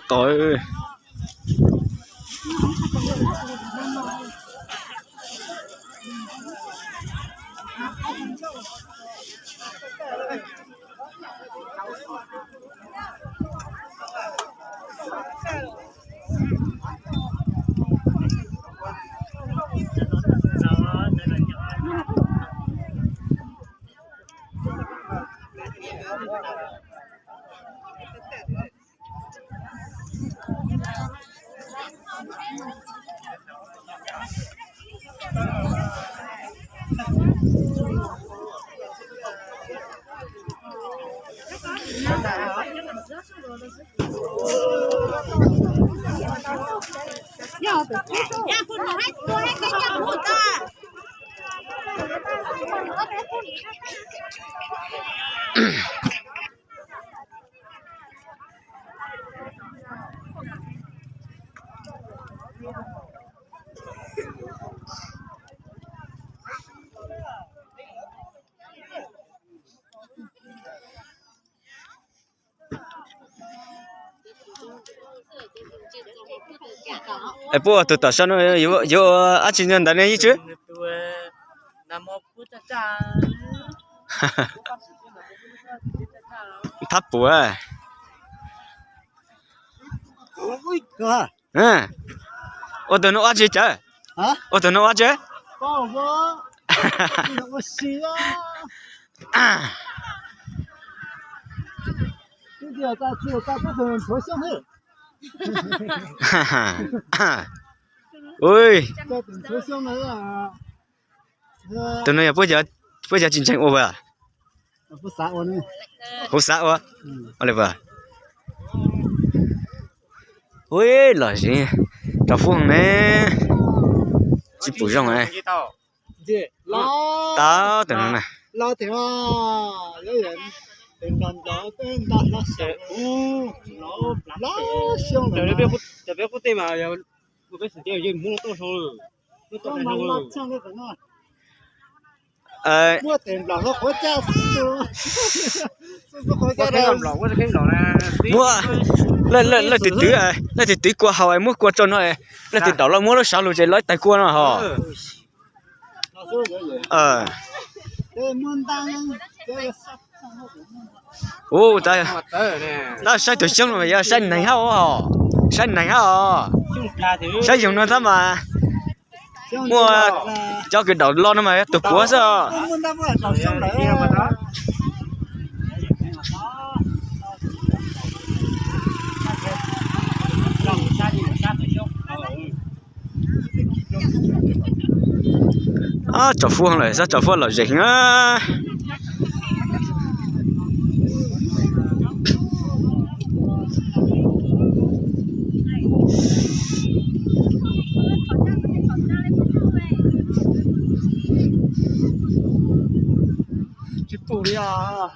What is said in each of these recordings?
Tod. Es puab tus tom sau no yuav ua dab tsi ntawd ne Yeej Tswb? Thab puav. Ua tus no ua tsi cawv? Ua tus no ua tsi? Tus no yog puab cov tsis ntseeg ua puas? Kuv xav ua. Ui, lom zem, tso fub heev ne. Tsis pum zoo. Tau tus no na. Muaj, leej twg twv, leej twg twv kua haus muab kua tso no, leej twg daus los muab lub sav lug ces lawv ib tag kua no hos. Tab saib tus xyoob no yog saib neeg hab os, saib neeg hab os. Saib yoog no tab mas muaj cov kws daus los no mas yog tus puav xwb. Tso fub lawm, tso fub lom zem heev na. Tsis pum li os.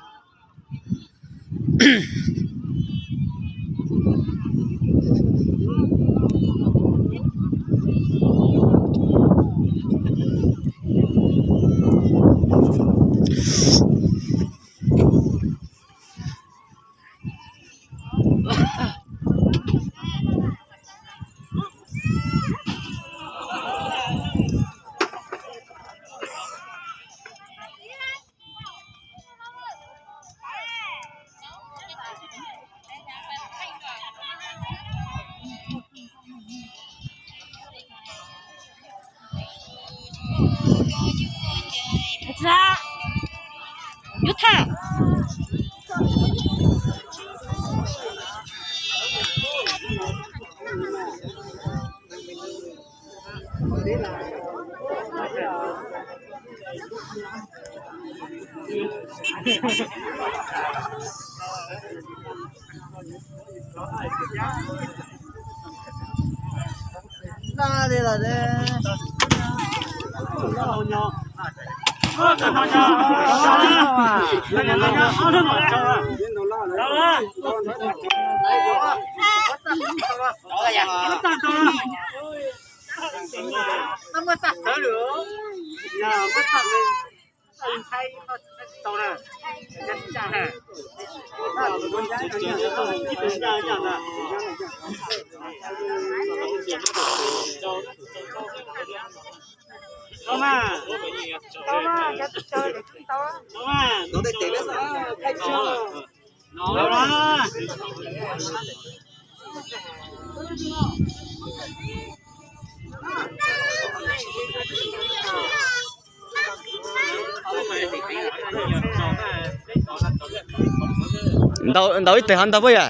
Ntaus ib teg hov ntau puas yog?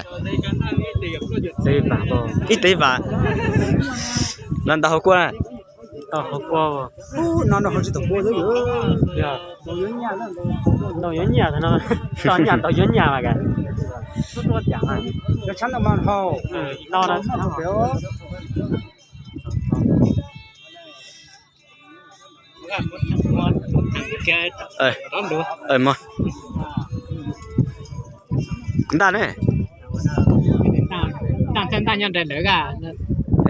Ib teg vam. Los ntaus hauv kua. Ntaus hauv kua. Ntaus yuav nyiaj, ntaus yuav nyiaj mas. Ntaj ne?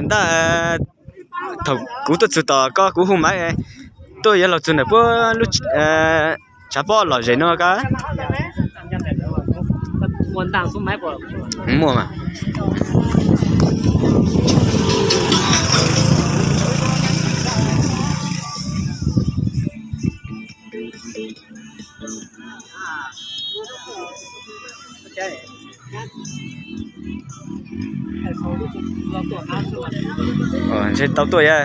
Ntaj, thaum kuv tuaj txug tom koj kuv hu maiv, tuaj yuav laug txug ntawm puab lub tshav pob lom zem no koj. Muaj mas. Ntshe tau tuaj yog.